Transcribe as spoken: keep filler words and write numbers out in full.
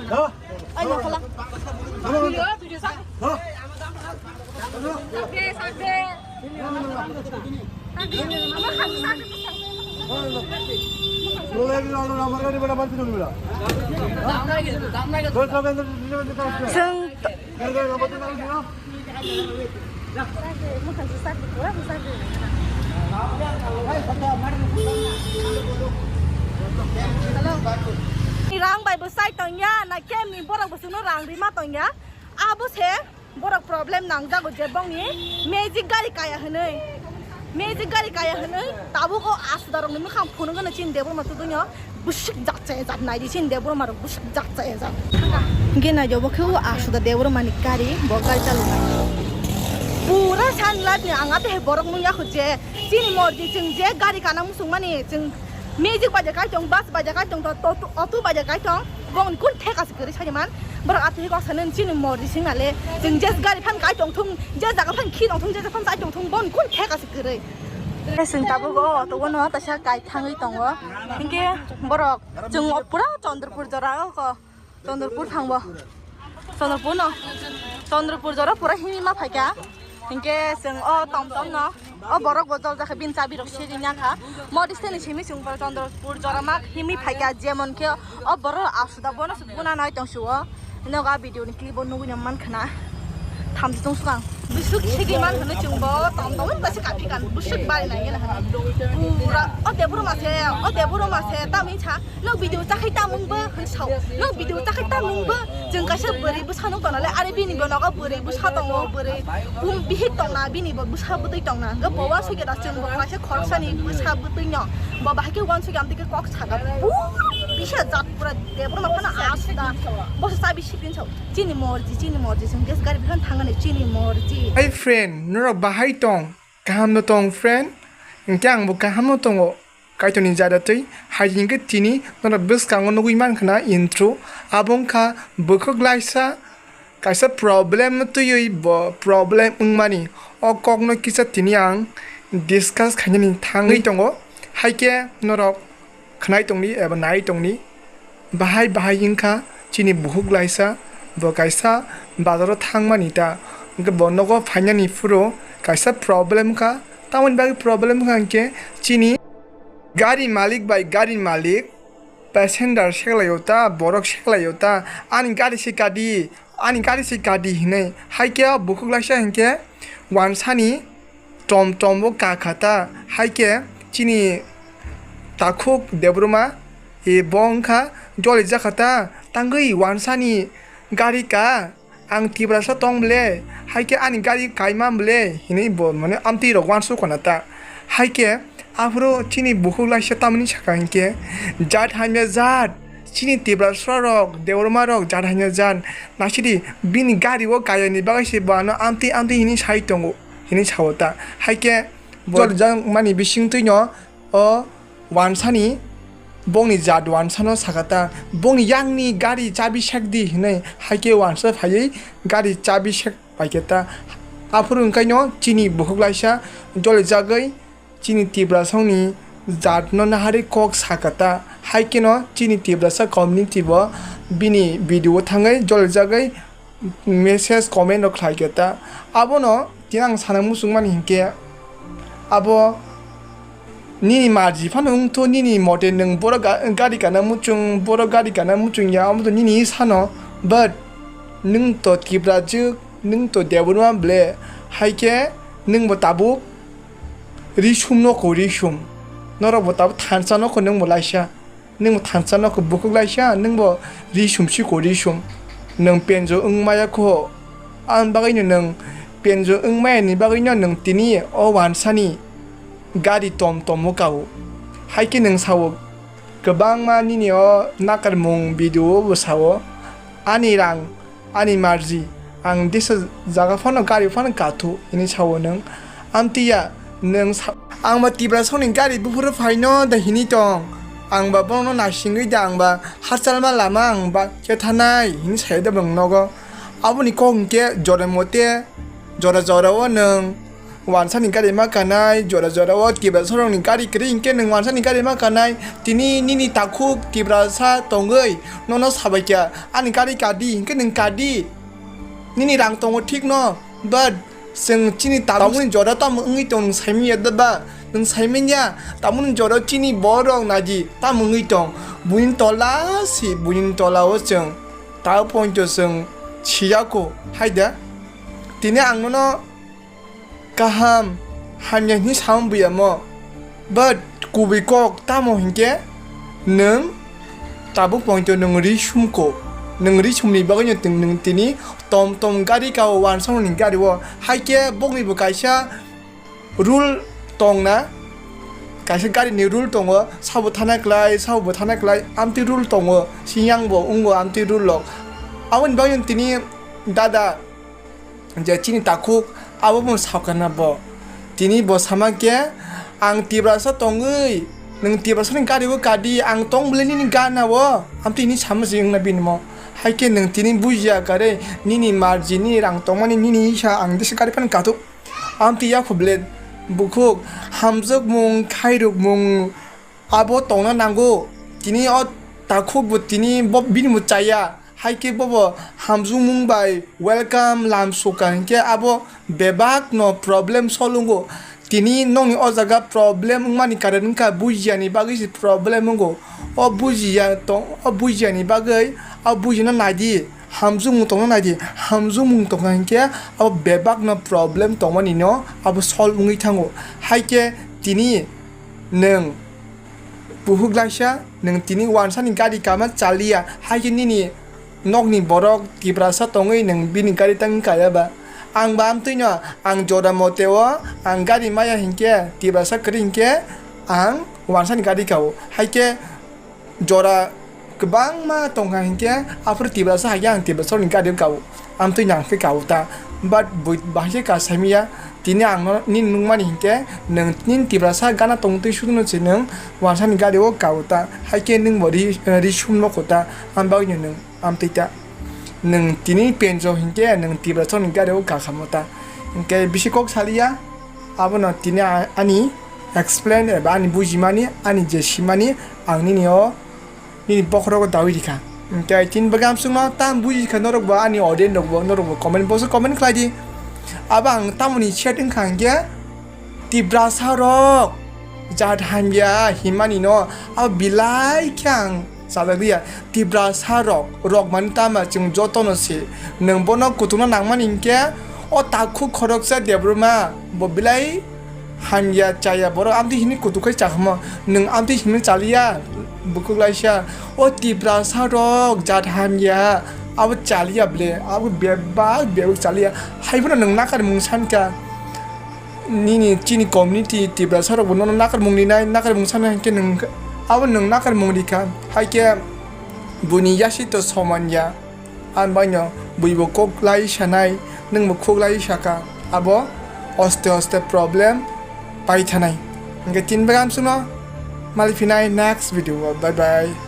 Ay, no, kala. Chwng Rang bai bwsai tongya, na kemni borok bo chwngno rang rima tongya. Abo se borok problem nangjago je bongni magic gari kaya hwnwi. Magic gari kaya hwnwi tabuk o asuda rokni mwkhang phunukgwno chini Debbarma tubunyo. Bwswk jat chaya jat naidi chini Debbarma rok bwswk jat chaya jat. Hingke naidi obo khe o asuda Debbarma ni gari, bo gari chaloknai. Pura sunlight ni ang ate borok nung yakho je chini morji chwng je gari kana muchung mani chwng magic bai de kai tong, bus bai de kai tong, to, to, auto bai de kai tong, bong kun theka se kwrwi sani man. Borok ate kok sani chini morji sing nale chwng je gari phan kai tong thung, je jaga phan khi tong thung, je jaga phan chai tong thung, bong kun theka se kwrwi. Chwng tabuk o auto o no taisa kai thangwi tongo. Hingke borok chwng o pura Chandrapur jora o ko. Chandrapur thangbo. Chandrapur no. Chandrapur jora pura himwi ma phaikha. Hingke chwng o tom tom no. O borok bo jol jakha bini chabi rok siri nyakha. Modi steni simi chwng pura Chandrapur jora ma himwi phaikha. Jemon khe o borok asuda bono buna nai tong suo. Nogo a video ni clip o nugui no man khana. Thamchi tong swkang. Bwswk segwi man hwnwi chwng bo tom tom wngkha se kaphi kan bwswk bai nai gana hwnwi. Pura o Debbarma se, o Debbarma se tamni sa, "Nwng video chakhai tamung bo?" hwnwi sao. "Nwng video chakhai tamung bo?" Chwng kaisa bwrwi bwsa nuk tongo le, are bini bo nogo bwrwi bwsa tongo, bwrwi bum bihik tongna, bini bo bwsa bwtwi tongna. Hwnkhe bo uansukya da chwng bo kaisa khoroksani bwsa bwtwi no. Bo bahai khe uansukya amtwi khe kok saka. Pura bisa jat pura Debbarma phano asuda. Bo se chabi sipin sao. Chini morji, chini morji, chwng gas gari phan thangani chini morji. Hi friend, norok bahai tong? Kaham no tong friend? Hingke ang bo kaham no tongo. Kaitorni jada twi hai hingke tini norok bwskango nugui mankha na intro. Abo wngkha bwkhwk laisa kaisa problem no twiwi bo problem wngmani. O kokno kisa tini ang discuss khainani thangwi tongo. Haike norok khwnai tongdi eba nai tongdi. Bahai bahai wngkha chini bukhuk laisa, bo kaisa bazaro thangmani ta, hwnkhe bo nogo phainani phuru kaisa problem wngkha. Tamoni bagwi problem wngkha hwnkhe chini gari malik bai gari malik passenger seklaio ta, borok seklaio ta, ani gari se kadi, ani gari se kadi hinwi. Haikhe o bukhuk laisa hinkhe wansani tom tom bo kakha ta, haikhe chini takhuk Debbarma, e, bo wngkha jolijakha ta, tangwi wansani gari ka, ang Tiprasa tong ble, haikhe ani gari kaima ble, hinwi bo mane amtwi rok wansukha na ta. Haikhe aphuru chini bukhuk laisa tamni sakha hinkhe, jat hamya jat, chini Tiprasa rok, Debbarma rok jat hamya jat, naisidi bini gari o kayani bagwi se bo ano amtwi amtwi hinwi sai tongo. Hinwi sao ta. Haikhe bo jolijakmani bisingtwino o wansani bongni jat wansano sakha ta, bongni yakni gari chabi sekdi hinwi, haikhe wansa phaiwi gari chabi sek paikhe ta. Aphuru wngkhaino chini bukhuk laisa jolijagwi chini Tiprasongni jatno naharwi kok sakha ta, haikheno chini Tiprasa community bo bini video o thangwi jolijagwi message comment rok khlai khe ta. Abono tini ang sana muchung mani hinkhe abo nini marji phano wngtho, nini mote nwng borok ga-, gari kana muchung, borok gari kana muchung ya, abo to nini sano, but nwng to Tiprajwk, nwng to Debbarma ble, haikhe nwng bo tabuk risum no ko risum, norok bo tabuk thansa no ko nwng bo laisa. Nwng bo thansa no khe bukhuk laisa, nwng bo risum si ko risum. Nwng penjo wng maya kho. Ang bagwi no nwng penjo wng maya ni bagwi no nwng tini o wansani gari tom tom o kao. Haikhe nwng sao kwbangma nini o nakarmung video o bo sao. Ani rang Ani marji, ang desa jaga phano gari phano kathu, hinwi sao nwng. Amtwi ya, nwng sa-, ang ba Tiprasongni gari buphuru phaino da hinwi tong. Ang ba bono naisingwi da ang ba hachalma lama ang ba kethanai, hinwi sayo da bwrwng nogo. Aboni kok hinkhe jora mote, jora jora o nwng Wansani gari ma kanai, jora jora o Tiprasa rokni gari kwrwi hinkhe nwng wansani gari ma kanai. Tini nini takhuk Tiprasa tongwi nono sabaikha, ani gari kadi hinkhe nwng kadi. Nini rang tongo thik no, but chwng chini tabukni jora tamo wngwi tong nwng saimanya da ba? Nwng saimanya, tamoni jora chini borok naidi tamo wngwi tong. Buini tola si, buini tola o chwng tabuk pointo chwng siyako, hai da? Tini ang nono kaham hamya hinwi samung buyamo, but kubui kok tamo hinkhe nwng tabuk pointo nwng ri sumko, nwng ri sumni bagwino nwng tini tom tom gari kao, wansokni gari o, haikhe boknibo kaisa rule tongna, kaisa garini rule tongo, sabo thana klai, sabo bo thana klai, amtwi rule tongo, siyang bo wngo amtwi rule rok. Aboni bagwino tini dada je chini takhuk, abo bo sakana bo. Tini bo sama khe, ang Tiprasa tongwi, nwng Tiprasani gari o kadi, ang tong bwle nini gana o, amtwi hini sama se wngna bini mo. Haikhe nwng tini bujiya kare, nini marji, nini rang tongmani, nini isa ang disi gari phano kathuk. Amtwi yakho bwle bukhuk, hamjwkmung, khairokmung, abo tongna nango. Tini o takhuk bo tini bo bini bo chaya. Haikhe bobo hamjwkmung bai welcome lam suka hinkhe abo bebak no problem solve wngo. Tini nokni o jaga problem wngmani karon wngkha bujiyani bagwi se problem wngo. O bujiya tong, o bujiyani bagwi o bujina naidi, hamjwkmung tongna naidi, hamjwkmung tongkha hinkhe abo bebak no problem tongmani no abo solve wngwi thango. Haikhe tini nwng buhuk laisa, nwng tini wansani gari kama chaliya, haikhe nini nokni borok Tiprasa tongwi nwng bini gari tang kaya ba? Ang ba amtwino, ang jora moteo, ang gari maya hinkhe, Tiprasa kwrwi hinkhe, ang wansani gari kao. Haikhe jora kwbangma tongkha hinkhe, aphuru Tiprasa haikhe ang Tiprasa rokni gari kao. Amtwino ang khe kao ta. But bui bahai khe ka saimanya, tini ang no nini nukmani hinkhe, nwng nini Tiprasa gana tongtwi sudunu se nwng wansani gari o kao ta. Haikhe nwng bo ri, ri sum no kho ta. Ang bagwino nwng amtwi ta. Nwng tini penjo hinkhe nwng Tiprasa rokni gari o kakhamo ta. Hinkhe bisi kok saliya, abono tini a-, ani explain eba ani bujimani, ani je simani, ang nini o, nini bokhorogo dawi rikha. Hinkhe tini bagwi amsukno tam bujikha norok bo, ani audience rok bo, norok bo comment boso comment khlai di. Abo ang tamoni set wngkha hinkhe, Tiprasa rok jat hamya himani no, abo belai khe ang sajagriya. Tiprasa rok, rok mani tama chwng jotono se. Nwng bono kutukna nangmani hinkhe o takhuk khoroksa Debbarma bo belai hamya chaya borok amtwi hini kutuk khai chakhamo. Nwng amtwi hini chaliya bukhuk laisa. O Tiprasa rok jat hamya abo chaliya ble, abo bebak bebak chaliya. Haiphano nwng nakar mung sankha. Nini chini community Tiprasa rok bo nono nakar mung rinai, nakar mung sanai hinkhe nwng abo nwng nakar mung rikha, haikhe buini yasi to soman ya. Ang baino buibo kok lai sanai, nwngbo khuk lai saka, abo oste oste problem pai thanai. Hinkhe tini bagwi amsukno mali phinai next video o. Bye bye.